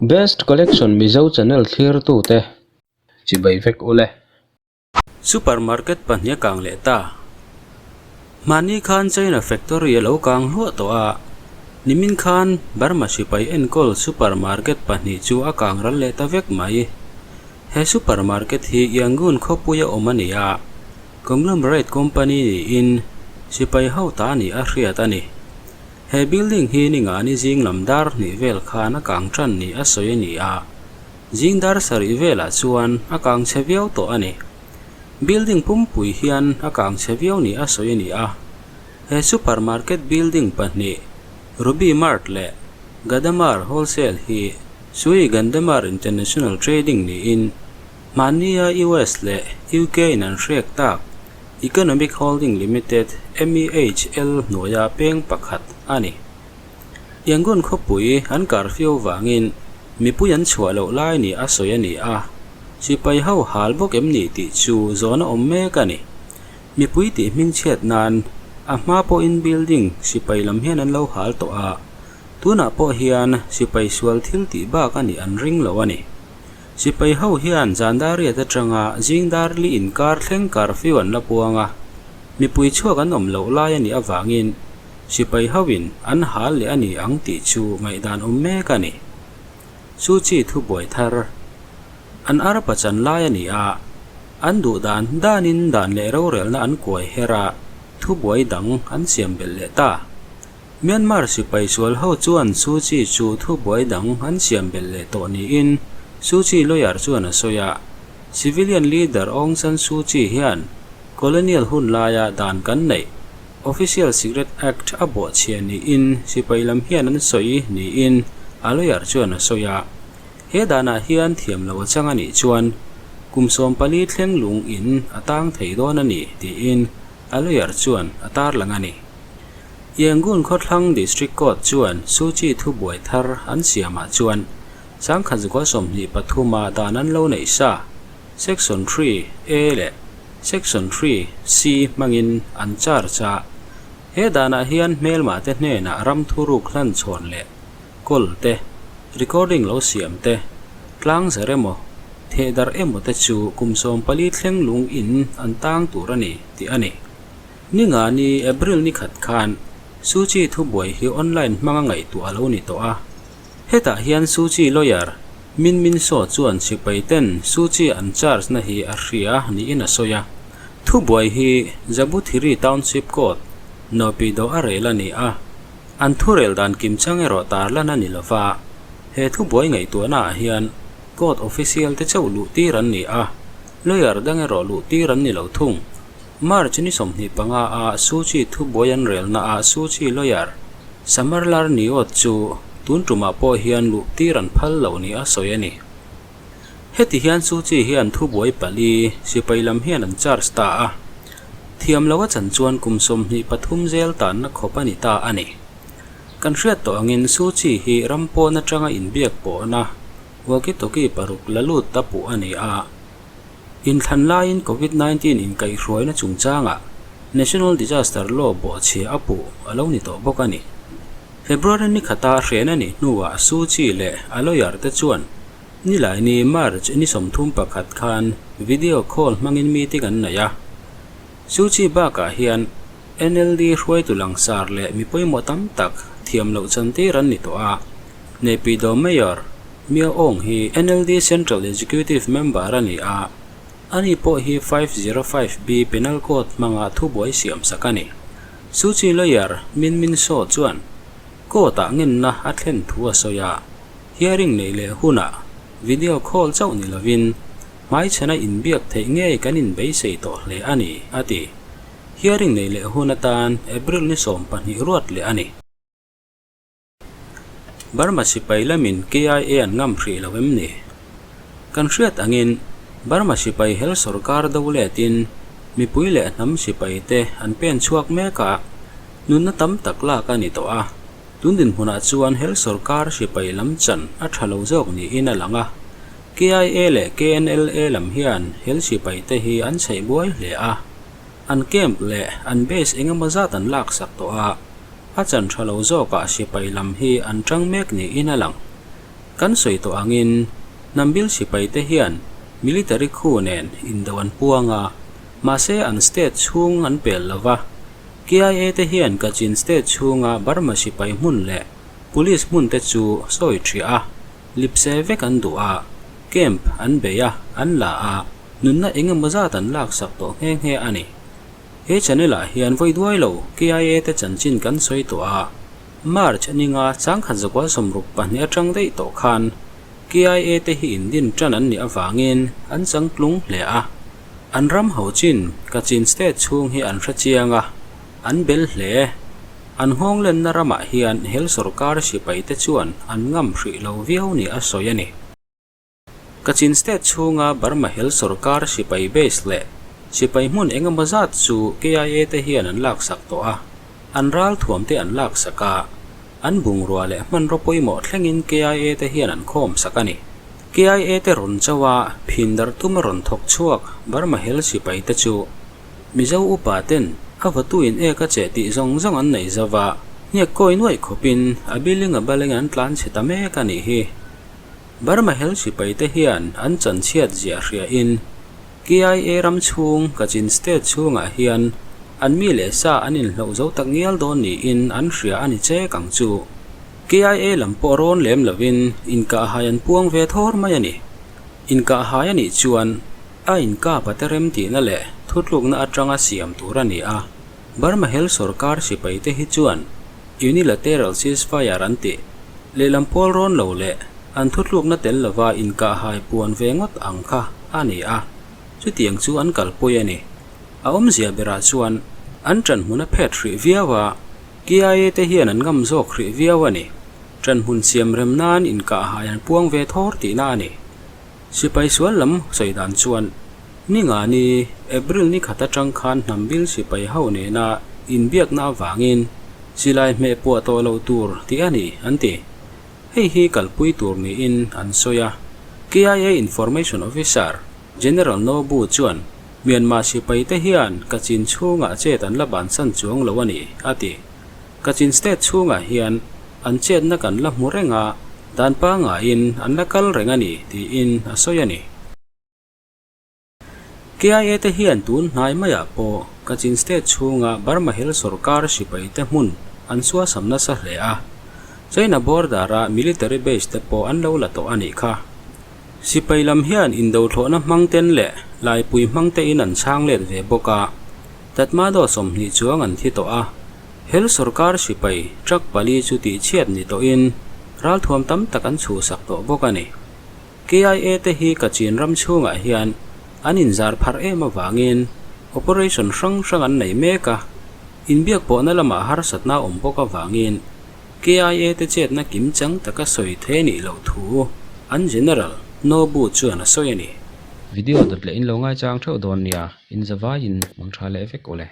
Best Collection Mizo channel thlirtute chibai vek ule. Super market pahnih a kang leh ta. Mahni khan China factory a lo kang hluah tawh a, nimin khan Burma sipai enkawl super market pahnih chu a kang ral leh ta vek mai. He super market hi Yangon khawpuia awm a ni a, conglomerate company niin sipai ho ta nih a hriat a ni. He building hi ningani zing lam dar hnih vel khan a kang tan ni a sawi a ni a, zing dar sarih velah chuan a kang chhe viau tawh a ni. Building pumpui hian a kang chhe viau ni a sawi a ni a, he super market building pahnih Ruby Mart leh Gadamar Wholesale hi Sui Gandamar International Trading niin mahnia US leh UK in an hrek tak Economic Holding Limited, MEHL, hnuaia peng pakhat a ni. Yangon khawpui an curfew vangin mipui an chhuah loh lai ni a sawi a ni a, sipai ho hal bawk em ni tih chu zawn a awm mek a ni. Mipui tih hmingchhiat nan a hma pawhin building sipai lam hian an lo hal tawh a, tunah pawh hian sipai sual thil tih bak a nih an ring lo a ni. Sipai ho hian Zandariat atanga Zingdarli inkar thleng curfew an la puang a, mipui chhuak an awm loh lai a nih avangin sipai hoin an hal leh a ni ang tih chu ngaihdan awm mek a ni. Chu chi thubuai thar an arpa chan lai a ni a, an duh dan danin dan leh rorelna an kuai her a, thubuai dang an siam belh leh ta. Myanmar sipai sual ho chuan Suu Kyi chu thubuai dang an siam belh leh tawh niin Suu Kyi lawyer chuan a sawi a. Civilian leader Aung San Suu Kyi hian colonial hun laia dan kan neih Official Secret Act a bawhchhia niin sipai lam hian an sawi niin a lawyer chuan a sawi a. He danah hian thiam lo a chang a nih chuan kum 14 thleng lung in a tang thei dawn a ni tiin a lawyer chuan a tarlang a ni. Yangon khawthlang District Court chuan Suu Kyi thubuai thar an siamah chuan sangkhat zakua 23 a dan an lo neih sa Section 3, A leh Section 3, C hmangin an charge a. He danah hian hmelmah te hnenah ram thuruk hlan chhawn leh kawl te, recording lo siam te, tlang zer emaw, thehdarh emaw te chu kum 14 thleng lung in an tang tur a ni tih a ni. Ni nga ni April ni khat khan Suu Kyi thubuai hi online hmanga ngaihtuah a lo ni tawh a. Hetah hian Suu Kyi lawyer Min Min Saw chuan sipai ten Suu Kyi an charge na hi a hria niin a sawi a. Thubuai hi Jabuthiri Township Court, Nopyidaw a rel a ni a. An thurel dan kimchang erawh tarlan a ni lova. He thubuai ngaihtuahna ah hian court official te chauh luh tir an ni a, lawyer dang erawh luh tir an ni lo thung. March ni 25 a Suu Kyi thubuai an relna ah Suu Kyi lawyer Samarlar Niot chu tun tumah pawh hian luh tir an phal lo ni a sawi a ni. Heti hian Suu Kyi hian thubuai pali sipai lam hian an charge ta a, thiam lo a chan chuan kum 23 zel tanna khawp a ni ta a ni. Kan hriat tawh angin Suu Kyi hi ram pawn atanga inbiak pawhna walkie-talkie paruk la lut ta puh a ni a. Inthlan laiin Covid 19 inkaihhruaina chungchangah National Disaster Law bawhchhia a puh a lo ni tawh bawk a ni. February ni khata hren a nih hnuah Suu Kyi leh a lawyer te chuan Nilaini March ni 31 khan video call hmangin meeting an nei a. Suu Kyi bakah hian NLD hruaitu langsar leh mi pawimawh tam tak thiam loh chantir an ni tawh a. Naypyidaw Mayor Mia Aung hi NLD Central Executive Member a ni a, ani pawh hi 505B Penal Code hmanga thubuai siam sak a ni. Suu Kyi lawyer Min Min Saw chuan court-ah ngenna a thlen thu a sawi a, hearing neih leh hunah video call chauh ni lovin hmaichhana inbiak theih ngei kan inbeisei tawh hle a ni, a ti. Hearing neih leh hun atan April ni 12 ruat leh a ni. Burma sipai lamin KIA an ngam hrih lo em ni? Kan hriat angin Burma sipai hel sorkar do letin mipui leh hnam sipai te an pen chhuak mek a, nunna tam tak lak a ni tawh a. Tun dinhmunah chuan hel sorkar sipai lam chan a tha lo zawk niin a lang a. KIA leh KNLA lam hian hel sipai te hi an chheih buai hle a. An camp leh an base engemaw zat an laksak tawh a. A chan tha lo zawkah sipai lam hi an tang mek niin a lang. Kan sawi tawh angin hnambil sipaite hian military khu nen indo an puang a, mahse an state chhung an pel lo va. KIA te hian Kachin state chhunga Burma sipai hmun leh police hmun te chu sawi thiah a, lipse vek an duh a, camp an bei a, an la a, nunna eng emaw zat an laksak tawh nghe nghe a ni. He channel ah hian vawi duai lo KIA te chanchin kan sawi tawh a, March ninga changkhat zakual 62 atang daih tawh khan KIA te hi indin tan an nih avangin an changtlung hle a. An ram ho chin Kachin state chhung hi an hre chiang a, an bel hle. An nghawng lenna ramah hian hel sorkar sipai te chuan an ngam hrih lo viau ni a sawi a ni. Kachin State chhunga Burma hel sorkar sipai base leh sipai hmun eng emaw zat chu KIA te hian an laksak tawh a, an ralthuam te an laksak a, an bungrua leh hmanraw pawimawh thlengin KIA te hian an khawm sak a ni. KIA te rawn chauh a, phin darh tuma rawn thawk chhuak Burma hel sipai te chu Mizo upa ten a vatuin ek a cheh tih zawng zawng an nei zo va, hniak kawi nuaih khawpin a biling a baleng an tlan chhe ta mek a nih hi. Burma hel sipaite hian an chanchhiat ziah hriain KIA ram chhung Kachin State chhungah hian an mi leh sa an inhloh zo tak ngial dawn niin an hria a ni chek ang chu. KIA lam pawh rawn lem lovin inkahhai an puang ve thawr mai a ni. Inkahhai a nih chuan a inkapa te remtihna leh thutlukna atanga siam tur a ni a. Burma hel sorkar sipaite hi chuan Unilateral ceasefire an tih. Lehlam pawl rawn lo leh an thutlukna tel lova inkahhai puan ve ngawt ang kha a ni a, chutiang chu an kalpui a ni. A awmzia berah chuan an ṭanhmun a phet hrih viau a, KIA te hian an ngam zawk hrih viau a ni. Ṭanhmun siam rem nan inkahhai an puang ve thawr tihna a ni. Sipai sual lam sawi dan chuan ninga ni April ni khat atang khan hnam bil sipai ho nena inbiakna avangin silai hmeh puah tawh loh tur tih a ni an ti. Hei hi kalpui tur niin an sawi a. KIA Information Officer General Nobu chuan Myanmar sipai te hian Kachin chhungah chet an la bansan chuang lo a ni a ti. Kachin State chhungah hian an chetna kan la hmu reng a, dan pangaiin an la kal reng a ni tiin a sawi a ni. KIA te hian tun hnai maiah pawh Kachin State chhunga Burma hel sorkar sipai te hmun an suasam nasa hle a, China border-a military base te pawh an lo la tawh a nih kha. Sipai lam hian indothlawhna hmang ten leh laipui hmang tein an chhang let ve bawk a, Tatmadaw 20 chuang an thi tawh a. Hel sorkar sipai truck pali chu tihchhiat ni tawhin ralthuam tam tak an chhuhsak tawh bawk a ni. KIA te hi Kachin ram chhungah hian an inzar pharh em avangin operation hrang hrang an nei mek a, inbiak pawhna lamah harsatna awm bawk avangin KIA te chetna kim chang taka sawi thei nih loh thu an General Nobu chuan a sawi a ni. Video dawt leh in lo ngaichang theuh dawn nia, in zavaiin mang tha leh vek ule.